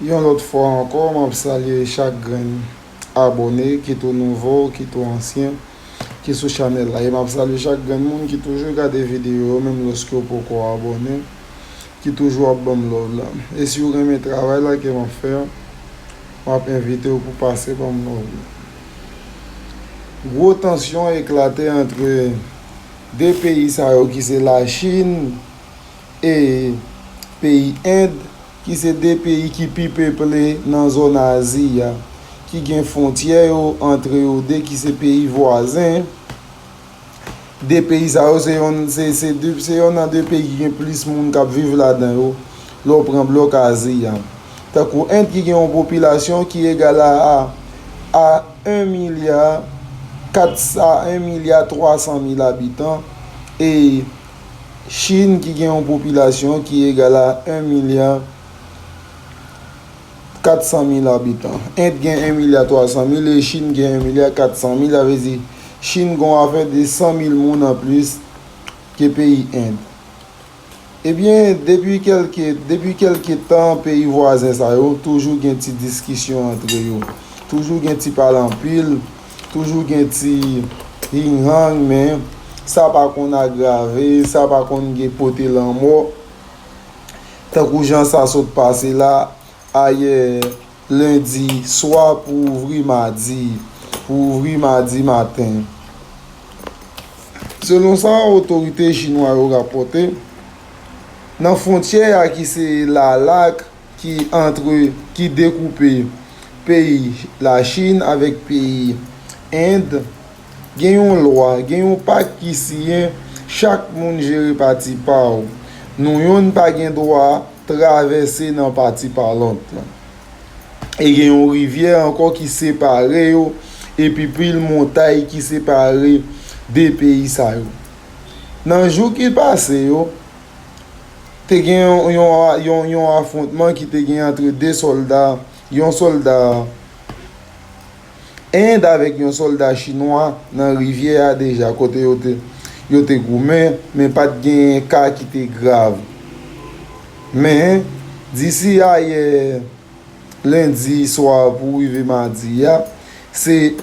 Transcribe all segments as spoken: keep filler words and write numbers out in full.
Yon lòt fwa ankò, m ap salye chak grenn abòne, kit ou nouvo, kit ou ansyen, ki sou chanèl la. E m ap salye chak grenn moun ki toujou gade videyo yo, menm lòske w poko abòne, ki toujou ap ban m love la. E si w renmen travay la ke m ap fè, m ap envite w pou pase ban m love la. Gwo tansyon eklate antre de peyi sa yo ki se Lachin e peyi End, ki se de peyi ki pi peple nan zòn Azi a, ki gen fwontyè yo antre yo de, ki se peyi vwazen. De peyi sa yo se yonn, se, se de, se yonn nan de peyi ki gen plis moun k ap viv ladan yo, lè w pran blòk Azi a. Tankou End ki gen yon popilasyon ki egal a, a, a en milya kat, a en milya twa san mil abitan, e Chin ki gen yon popilasyon ki egal a en milya kat san mil abitan. End gen en milya twa san mil e Chin gen en milya kat san mil, sa vle di Chin gen yon afè de san mil moun anplis ke peyi End. Ebyen, depi kèlke, depi kèlke tan, peyi vwazen sa yo toujou gen ti diskisyon antre yo. Toujou gen ti pale anpil, toujou gen ti hinghang, men sa pa konn agrave, sa pa konn gen pote lanmò. Tankou jan sa sot pase la, ayè lendi swa pou ouvri madi, pou ouvri madi maten. Selon sa otorite chinwa yo rapòte, nan fwontyè a ki se lalak ki antre, ki dekoupe peyi Lachin avèk peyi End, gen yon lwa, gen yon pak ki siyen, chak moun jere pati pa w. Nou yonn pa gen dwa travèse nan pati pa lòt lan. E gen yon rivyè ankò ki separe yo, epi pil montay ki separe de peyi sa yo. Nan jou ki pase yo, te gen yon, yon, yon, yon afwontman ki te gen antre de sòlda, yon sòlda End avèk yon sòlda chinwa nan rivyè a deja, kote yo te, yo te goumen, men pa t gen ka ki te grav. Men, disi ayè lendi swa pou rive madi a, se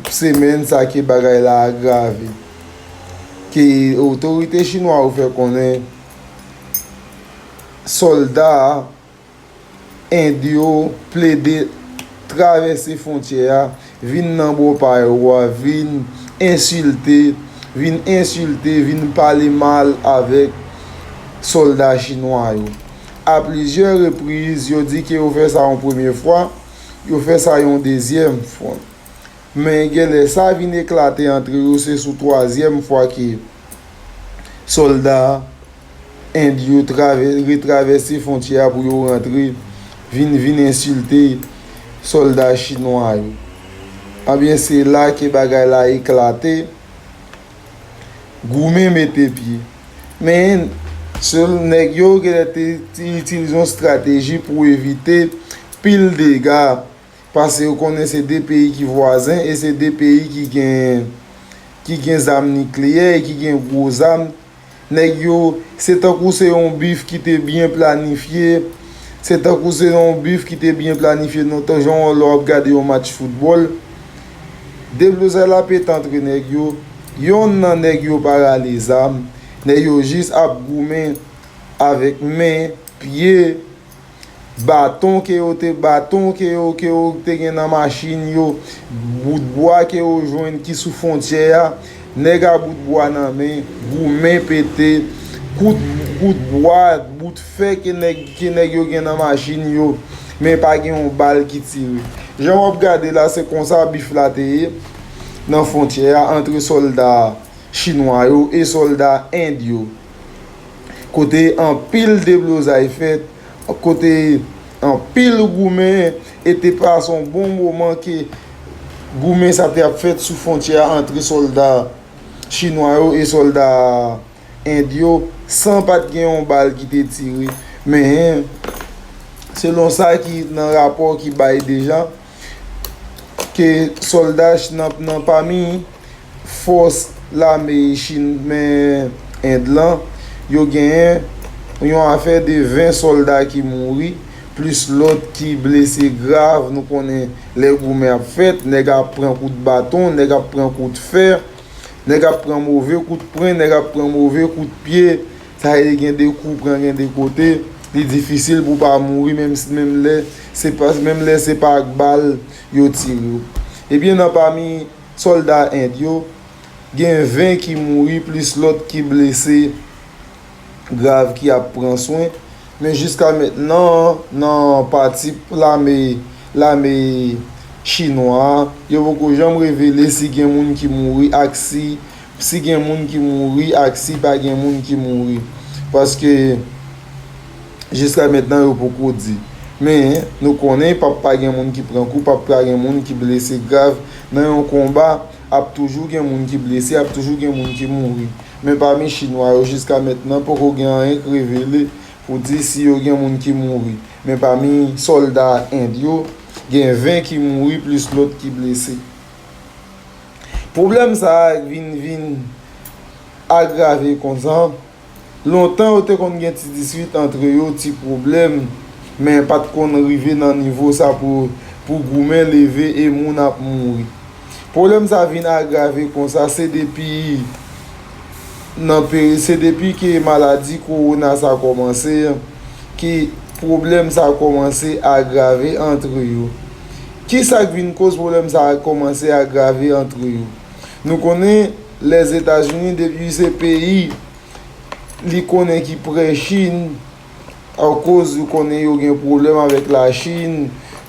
semèn sa ke bagay la agrave. Ke otorite chinwa yo fè konnen sòlda a End yo plede travèse fwontyè a, vin nan bò pa yo a, vin ensilte, vin ensilte, vin pale mal avèk sòlda chinwa yo. A plizyè repriz, yo di ke yo fè sa yon premye fwa, yo fè sa yon dezyèm fwa. Men genlè sa vin eklate antre yo, se sou twazyèm fwa ke sòlda End yo travè-, retravèse fwontyè a pou yo rantre, vin, vin ensilte sòlda chinwa yo. Ebyen, se la ke bagay la eklate, goumen mete pye. Men, se nèg yo genlè te, te itilize yon estrateji pou evite pil dega, paske yo konnen se de peyi ki vwazen e se de peyi ki gen, ki gen zam nikleyè e ki gen gwo zam. Nèg yo, se tankou se yon bif ki te byen planifye, se tankou se yon bif ki te byen planifye nan tan jan w lè w ap gade yon match foutbòl. Deblozay la pete antre nèg yo, yonn nan nèg yo pa rale zam, nèg yo jis ap goumen avèk men, pye, baton ke yo te, baton ke yo, ke yo te gen nan machin yo, bout bwa ke yo jwenn ki sou fwontyè a, nèg a bout bwa nan men, goumen pete, kout, kout bwa, bout fè ke nèg, ke nèg yo gen nan machin yo, men pa gen yon bal ki tire. Jan w ap gade la, se konsa bif la te ye nan fwontyè a antre sòlda chinwa yo e sòlda End yo. Kote anpil deblozay fèt, kote anpil goumen, e te pase yon bon moman ke goumen sa te ap fèt sou fwontyè a antre sòlda chinwa yo e sòlda End yo, san pa t gen yon bal ki te tire. Men, selon sa ki nan rapò ki bay deja, ke sòlda ch-, nan, nan pami fòs lame Chin men End lan, yo genyen yon afè de ven sòlda ki mouri, plis lòt ki blese grav. Nou konnen lè goumen ap fèt, nèg ap pran kout baton, nèg ap pran kout fè, nèg ap pran move kout pwen, nèg ap pran move kout pye. Sa vle di gen de kou pran, gen de kote. Li difisil pou pa mouri, menm, menm lè se pa, menm lè se pa ak bal yo tire w. Ebyen, nan pami sòlda End yo, gen ven ki mouri, plis lòt ki blese grav ki ap pran swen. Men jiska mentnan, nan pati lame, lame chinwa a, yo poko janm revele si gen moun ki mouri ak si, si gen moun ki mouri ak si pa gen moun ki mouri. Paske jiska mentnan, yo poko di. Men, nou konnen, p ap pa gen moun ki pran kou, p ap pa gen moun ki blese grav nan yon konba. Ap toujou gen moun ki blese, ap toujou gen moun ki mouri. Men pami chinwa yo, jiska mentnan, poko gen anyen k revele pou di si yo gen moun ki mouri. Men pami sòlda End yo, gen ven ki mouri plis lòt ki blese. Pwoblèm sa a vin, vin agrave konsa. Lontan, yo te konn gen ti dispit antre yo, ti pwoblèm, men pa t konn rive nan nivo sa pou, pou goumen leve e moun ap mouri. Pwoblèm sa vin agrave konsa, se depi nan peri-, se depi ke maladi kowona sa kòmanse, ke pwoblèm sa kòmanse agrave antre yo. Ki sa k vin koz pwoblèm sa kòmanse agrave antre yo? Nou konnen Lèzetazini, depi se peyi li konnen ki pre Chin, akoz li konnen yo gen pwoblèm avèk Lachin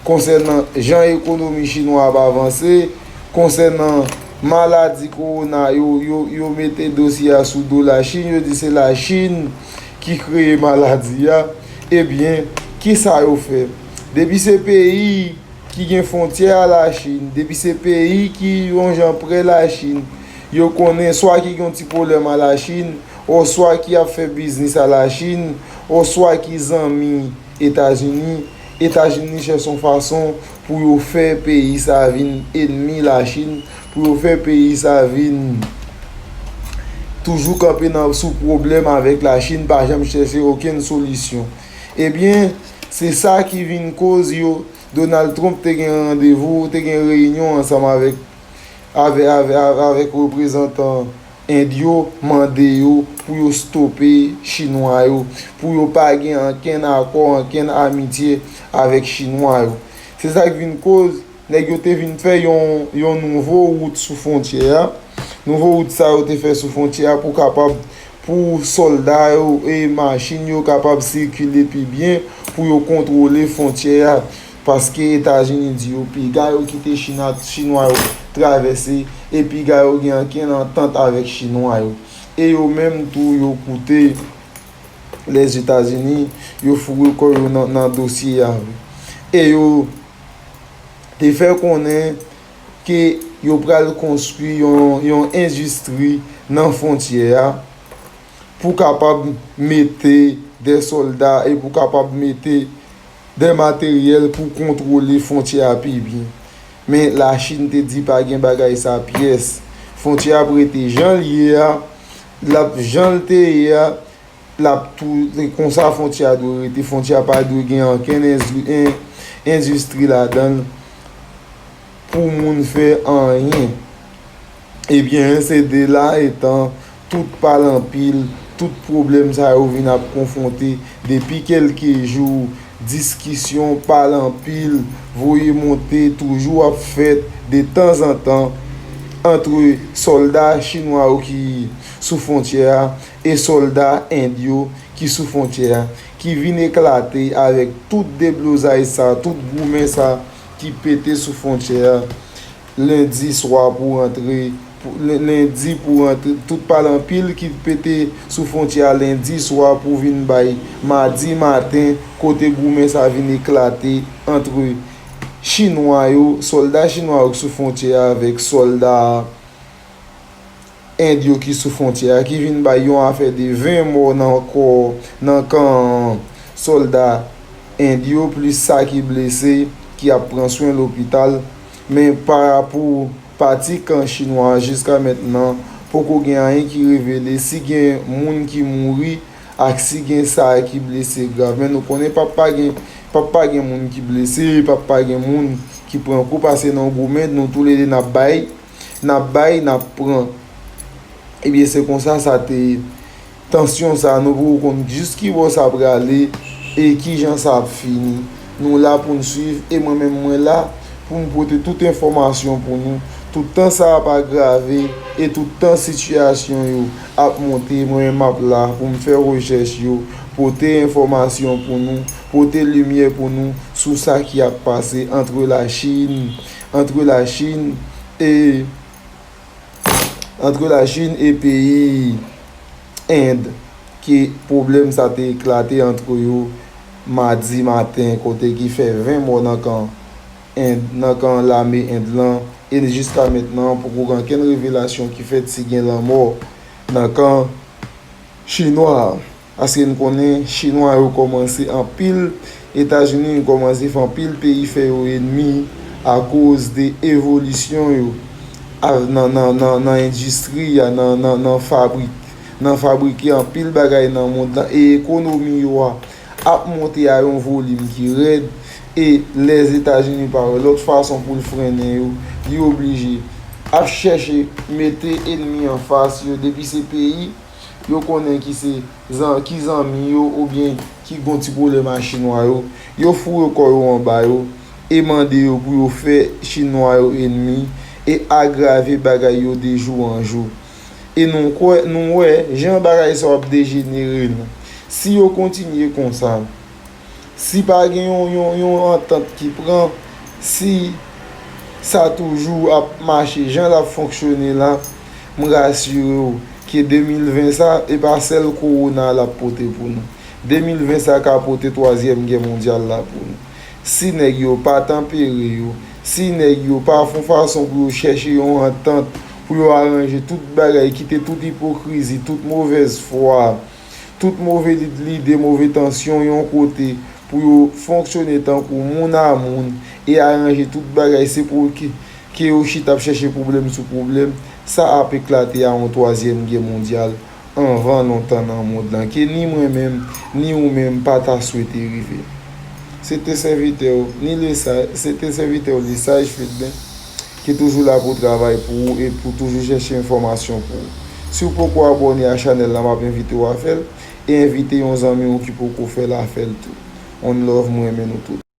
konsènan jan ekonomi chinwa ap avanse, konsènan maladi kowona, yo, yo, yo mete dosye a sou do Lachin, yo di se Lachin ki kreye maladi a. Ebyen, ki sa yo fè? Depi se peyi ki gen fwontyè a Lachin, depi se peyi ki yon jan pre Lachin, yo konnen swa ki gen yon ti pwoblèm a Lachin, oswa ki ap fè biznis a Lachin, oswa ki zanmi Etazini, Etazini chèche yon fason pou yo fè peyi sa vin ènmi Lachin, pou yo fè peyi sa vin toujou kanpe nan, sou pwoblèm avèk Lachin, pa janm chèche okenn solisyon. Ebyen, se sa ki vin koz yo, Donald Trump te gen randevou, te gen reyinyon ansanm avèk, avè-, avè-, avè-, avèk reprezantan End yo, mande yo pou yo stope chinwa yo, pou yo pa gen ankenn akò, ankenn amitye avèk chinwa yo. Se sa k vin koz nèg yo te vin fè yon, yon nouvo wout sou fwontyè a. Nouvo wout sa yo te fè sou fwontyè a pou kapab, pou sòlda yo e machin yo kapab sikile pi byen, pou yo kontwole fwontyè a. Paske Etazini di yo piga yo kite China, chinwa yo travèse, e piga yo gen ankenn antant avèk chinwa yo. E yo menm tou yo koute Lèzetazini, yo foure kò yo nan, nan dosye a. E yo te fè konnen ke yo pral konstwi yon, yon endistri nan fwontyè a pou kapab mete de sòlda e pou kapab mete de materyèl pou kontwole fwontyè a pi byen. Men Lachin te di pa gen bagay sa pyès. Fwontyè a ap rete jan l ye a, l ap jan l te ye a, l ap tou, se konsa fwontyè a dwe rete. Fwontyè a pa dwe gen ankenn enzi-, en-, endistri ladan l pou moun fè anyen. Ebyen, se de la etan tout pale anpil, tout pwoblèm sa yo vin ap konfwonte depi kèlke jou, diskisyon, pale anpil, voye monte toujou ap fèt detanzantan antre sòlda chinwa yo ki sou fwontyè a e sòlda End yo ki sou fwontyè a, ki vin eklate avèk tout deblozay sa, tout goumen sa ki pete sou fwontyè a lendi swa pou rantre, pou, len-, lendi pou rantre, tout pale anpil ki pete sou fwontyè a lendi swa pou vin bay madi maten, kote goumen sa vin eklate antre chinwa yo, sòlda chinwa yo ki sou fwontyè a avèk sòlda End yo ki sou fwontyè a, ki vin bay yon afè de ven mò nan kò, nan kan sòlda End yo, plis sa ki blese, ki ap pran swen lopital. Men pa pou pati kan chinwa a, jiska mentnan, poko gen anyen ki revele si gen moun ki mouri ak si gen sa ki blese grav. Men nou konnen p ap pa gen, p p ap pa gen moun ki blese, p ap pa gen moun ki pran kou, paske nan yon gwo mèd, nou toulede n ap bay, n ap bay, n ap pran. Ebyen, se konsa sa te ye. Tansyon sa a, nou poko konn jis ki bò sa prale e ki jan sa ap fini. Nou la pou n swiv e mwen menm mwen la pou m pote tout enfòmasyon pou nou. Tout tan sa ap agrave e tout tan sitiyasyon yo ap monte, mwen menm m ap la pou m fè rechèch yo, pote enfòmasyon pou nou, pote limyè pou nou sou sa ki ap pase antre Lachin, antre Lachin e antre Lachin e peyi End, ke pwoblèm sa te eklate antre yo madi maten, kote ki fè ven mò nan kan End, nan kan lame End lan, e jiska mentnan poko gen okenn revelasyon ki fèt si gen lanmò nan kan chinwa a. Paske n konnen chinwa yo kòmanse anpil, Etazini kòmanse fè anpil peyi fè yo enmi akoz de evolisyon yo nan, nan, nan, nan endistri a, nan, nan, nan fabrik, nan fabrike anpil bagay nan mond lan e ekonomi yo a ap monte a yon volim ki rèd e Lèzetazini pa wè lòt fason pou l frennen yo, li oblije ap chèche mete enmi anfas yo depi se peyi yo konnen ki se zan, ki zanmi yo oubyen ki gon ti pwoblèm a chinwa yo, yo foure kò yo anba yo e mande yo pou yo fè chinwa yo enmi e agrave bagay yo de jou an jou. E nou kwè, nou wè jan bagay sa yo ap dejenere non. Si yo kontinye konsa, si pa gen yon, yon, yon antant ki pran, si sa toujou ap mache jan l ap fonksyone la, m rasire w ke de mil ven sa, e pa sèl kowona l ap pote pou nou. De mil ven sa ka pote twazyèm gè mondyal la pou nou. Si nèg yo pa tanpere yo, si nèg yo pa fè yon fason pou yo chèche yon antant, pou yo aranje tout bagay, kite tout ipokrizi, tout movèz fwa, tout move lide, move tansyon yon kote, pou yo fonksyone tankou moun a moun e aranje tout bagay, se pou ke, ke yo chita ap chèche pwoblèm sou pwoblèm, sa ap eklate a yon twazyèm gè mondyal anvan lontan nan mond lan, ke ni mwen menm, ni ou menm pa ta swete rive. Se te sèvitè w, ni Lesaj, se te sèvitè w Lesaj Fedben, ki toujou la pou travay pou ou e pou toujou chèche enfòmasyon pou ou. Si w poko abòne a chanèl la, m ap envite w a fè l, e envite yon zanmi w ki poko fè l a fè l tou. One love, mwen renmen nou tout.